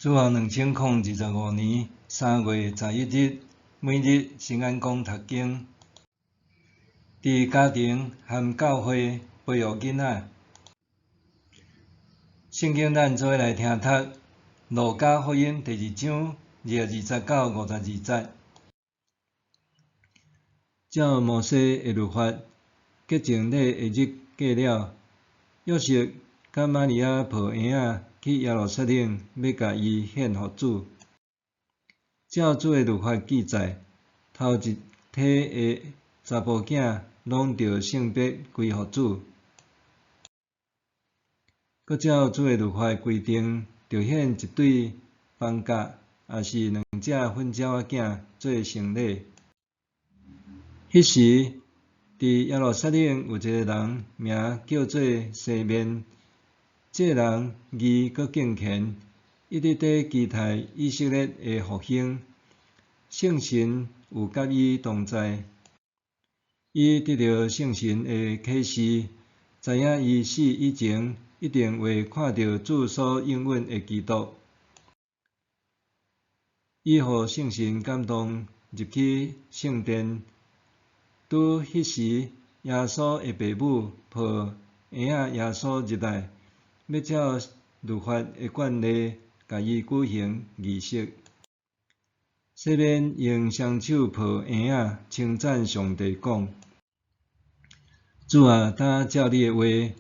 主後2025年3月11日，每日新眼光讀經，佇家庭和教會培育囡仔。聖經咱做伙來聽讀《路加福音》第二章22節到52節。照摩西的律法，潔淨禮的日過了，約瑟佮瑪利亞抱嬰仔去耶路撒冷，欲共伊獻予主。照主的律法記載，頭一胎的查埔囝攏著聖別歸予主。閣照主的律法規定，著獻一對斑鴿，抑是兩隻粉鳥仔囝做牲禮。彼時，佇耶路撒冷有一個人，名叫做西面。這个人義閣敬虔，一直佇期待以色列的復興，聖神有佮伊同在。伊得著聖神的啟示，知影伊死以前，一定會看著主所應允的基督。伊予聖神感動，入去聖殿。拄彼時，耶穌的爸母抱嬰仔耶穌入來，欲照律法的慣例，共伊舉行儀式。西面用雙手抱嬰仔，稱讚上帝講：主啊，當照你的話，予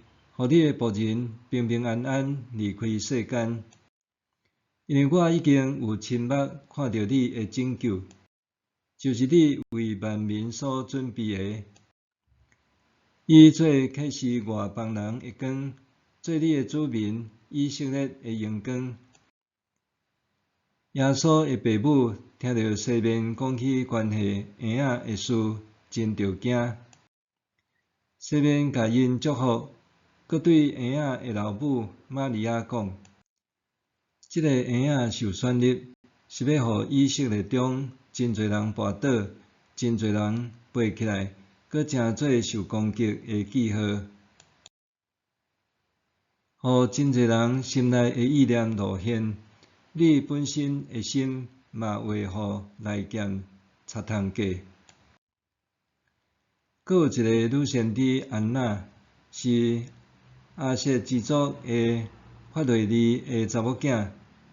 你的僕人平平安安離開世間，因為我已經有親目看著你的拯救，就是你為萬民所準備的，以做啟示外邦人的光，做你的子民以色列的榮光。耶穌的爸母聽著西面講起關係嬰仔的事，真著驚。西面共𪜶祝福，閣對嬰仔的老母瑪利亞講：這个嬰仔受選立，是欲予以色列中真濟人跋倒，真濟人爬起來，閣成做受攻擊的記號，予真濟人心內的意念露現。你本身的心嘛會予利劍插通過。閣有一个女先知安娜，是亞設支族的法內利的查某囝，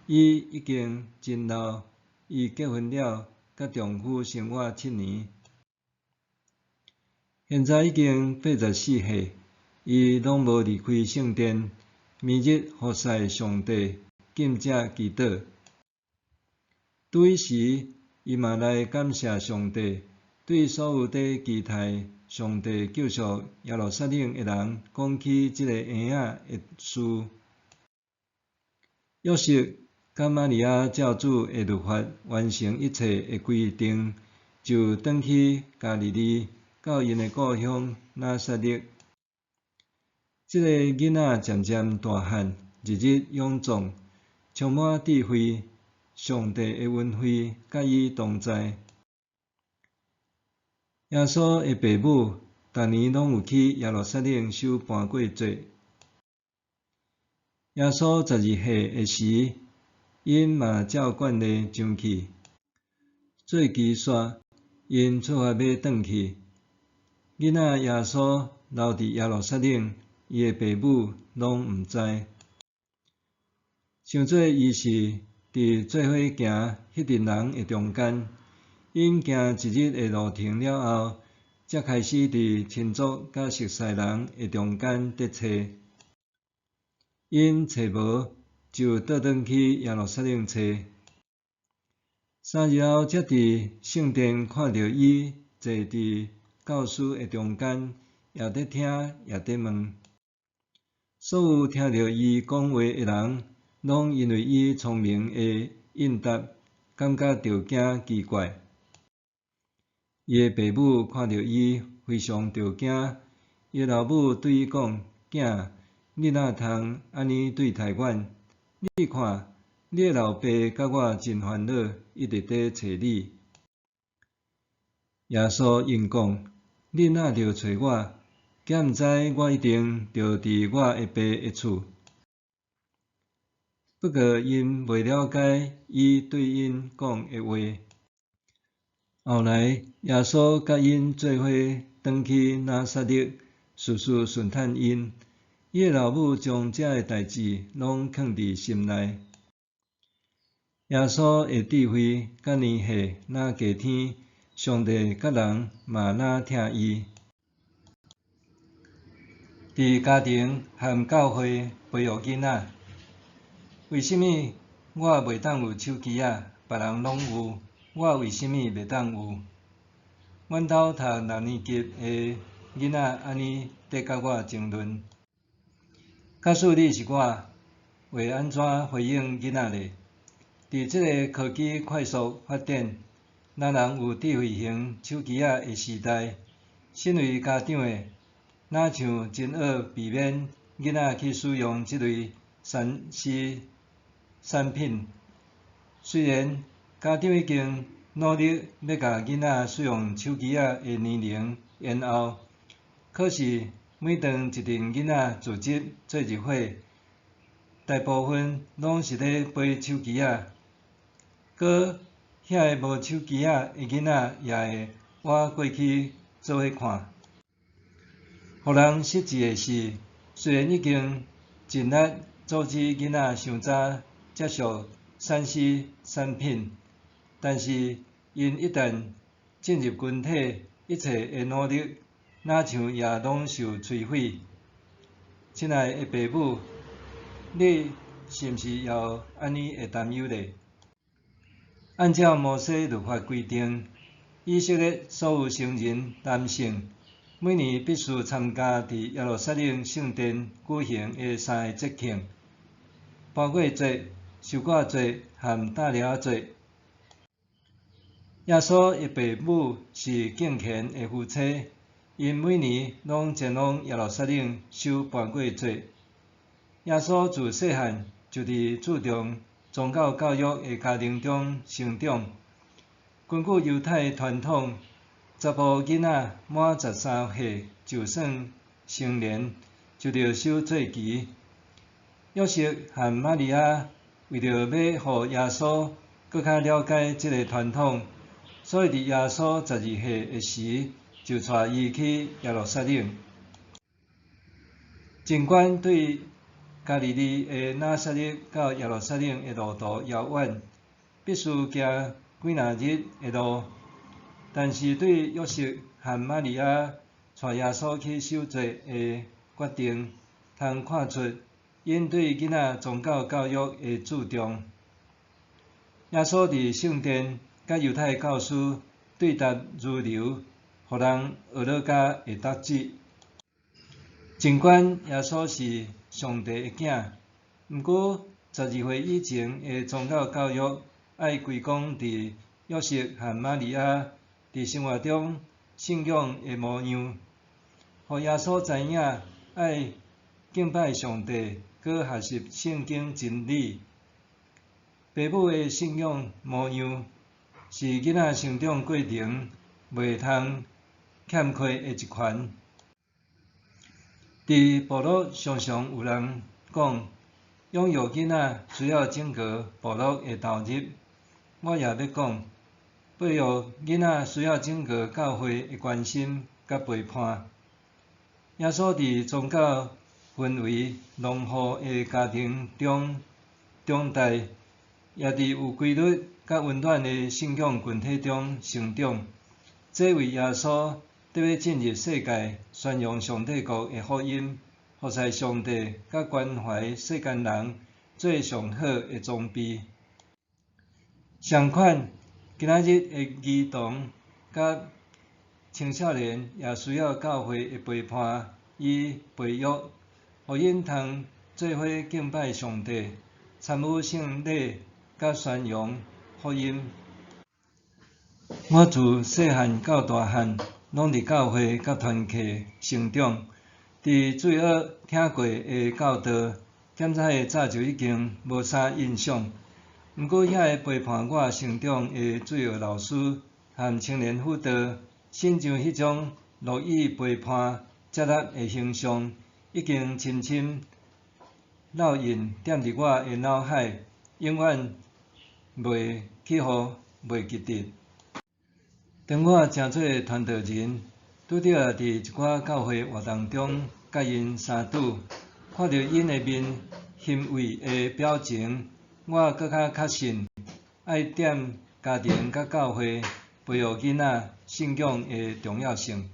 伊已經真老，伊結婚了，佮丈夫生活7年，現在已經84歲，伊攏無離開聖殿，暝日服侍上帝，禁食祈禱。拄彼時，伊嘛來感謝上帝，對所有佇期待上帝救贖耶路撒冷的人講起這个嬰仔的事。約瑟佮瑪利亞照主的律法完成一切的規定，就轉去加利利，到𪜶的故鄉拿撒勒。這个囡仔漸漸大漢，日日勇壯，充滿智慧，上帝的恩惠佮伊同在。耶穌的爸母逐年攏有去耶路撒冷守盤過節。耶穌12歲的時，𪜶嘛照慣例上去。做期煞，𪜶出發欲轉去。囡仔耶穌留佇耶路撒冷，伊的爸母攏毋知。想做伊是佇做伙行彼陣人的中間，𪜶行一日的路程了後，才開始佇親族佮熟似人的中間咧揣。𪜶揣無，就倒轉去耶路撒冷揣。3日後，才佇聖殿看著伊坐佇教師的中間，也佇聽，也佇問。所有聽著伊講話的人，攏因為伊聰明的應答，感覺著驚奇怪。伊的爸母看著伊，非常著驚。伊的老母對伊講：囝，你哪通按呢對待阮？你看，你的老爸佮我真煩惱，一直佇揣你。耶穌應講：恁哪著揣我？敢毋知我一定著佇我的爸的厝？不過𪜶袂了解伊對𪜶講的話。後來，耶穌佮𪜶做伙轉去拿撒勒，事事順趁𪜶。伊的老母將這个代誌攏囥佇心內。耶穌的智慧佮年歲若加添，上帝佮人嘛若疼伊。佇家庭和教會培育囡仔，為啥物我袂當有手機仔？別人攏有，我為啥物袂當有？阮兜讀六年級的囡仔按呢佇佮我爭論。假使你是我，會按怎回應囡仔咧？佇這個科技快速發展，人人有智慧型手機仔的時代，身為家長的，若像真愛避免囡仔去使用這類3C 產品。雖然家長已經努力欲共囡仔使用手機仔的年齡延後，可是每當一陣囡仔組織做一伙，大部分攏是咧掰手機仔，閣遐个無手機仔的囡仔也會倚過去做伙看。予人失志的是，雖然已經盡力阻止囡仔傷早接觸3C 產品，但是𪜶一旦進入群體，一切的努力若像也攏受摧毀。親愛的爸母，你是毋是也有按呢的擔憂咧？按照摩西律法規定，以色列所有成人男性每年必須參加佇耶路撒冷聖殿舉行的三个節慶：盤粿節、收割節和大寮仔節。耶穌的爸母是敬虔的夫妻，𪜶每年攏前往耶路撒冷守盤粿節。耶穌自細漢就佇注重宗教教育的家庭中成長。根據猶太傳統，查埔囡仔滿13歲就算成年，就著守節期。約瑟和瑪利亞為著欲予耶穌閣較了解這个傳統，所以佇耶穌12歲的時，就帶伊去耶路撒冷。儘管對加利利的拿撒勒到耶路撒冷的路途遙遠，必須行幾若日的路，但是對約瑟和瑪利亞帶耶穌去守節的決定，通看出𪜶對囡仔宗教教育的注重。耶穌佇聖殿佮猶太教師對答如流，予人學落甲會得志。儘管耶穌是上帝的囝，毋過12歲以前的宗教教育愛歸功佇約瑟和瑪利亞佇生活中信仰的模樣，予耶穌知影愛敬拜上帝，閣學習聖經真理。爸母的信仰模樣是囡仔成長過程袂通欠缺的一環。佇部落常常有人講，養育囡仔需要整個部落的投入。我也欲講，培育囡仔需要整個教會的關心佮陪伴。耶穌佇宗教氛圍濃厚的家庭中長大，也佇有規律佮溫暖的信仰群體中成長。這為耶穌得欲進入世界宣揚上帝國的福音，服侍上帝佮關懷世間人做上好的裝備。相款，今仔日的兒童佮青少年也需要教會的陪伴與培育，予𪜶通做伙敬拜上帝，參與聖禮佮宣揚福音。我自細漢到大漢，攏佇教會佮團契成長。佇主日學聽過的教導，檢查早就已經無啥印象。毋過遐個陪伴我成長的主日學老師和青年輔導，親像彼種樂意陪伴接納的形象，已經深深烙印踮佇我的腦海，永遠袂去予袂記得。當我成做傳道人，拄著佇一寡教會活動中，佮𪜶相拄，看著𪜶的面欣慰的表情，我閣較確信，愛踮家庭佮教會培育囡仔信仰的重要性。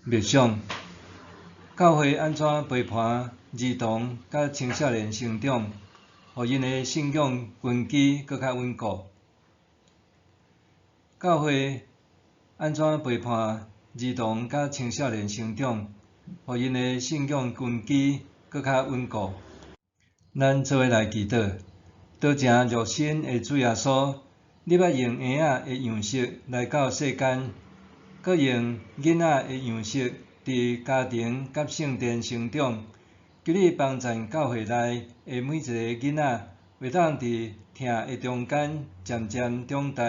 默想，教會按怎陪伴兒童佮青少年成長，予𪜶的信仰根基閣較穩固？教會按怎陪伴兒童佮青少年成長，予𪜶的信仰根基閣較穩固？咱做伙來祈禱，道成肉身的主耶穌，你捌用嬰仔的樣式來到世間，閣用囡仔的樣式佇家庭佮聖殿成長。求你幫贊教會內的每一个囡仔，會當佇疼的中間漸漸長大，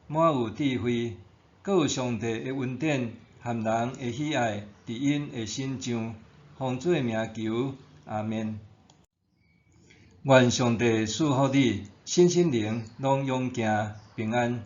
滿有智慧，閣有上帝的恩典和人的喜愛佇𪜶的身上。奉主的名求，阿們。願上帝賜福你，身心靈攏勇健平安。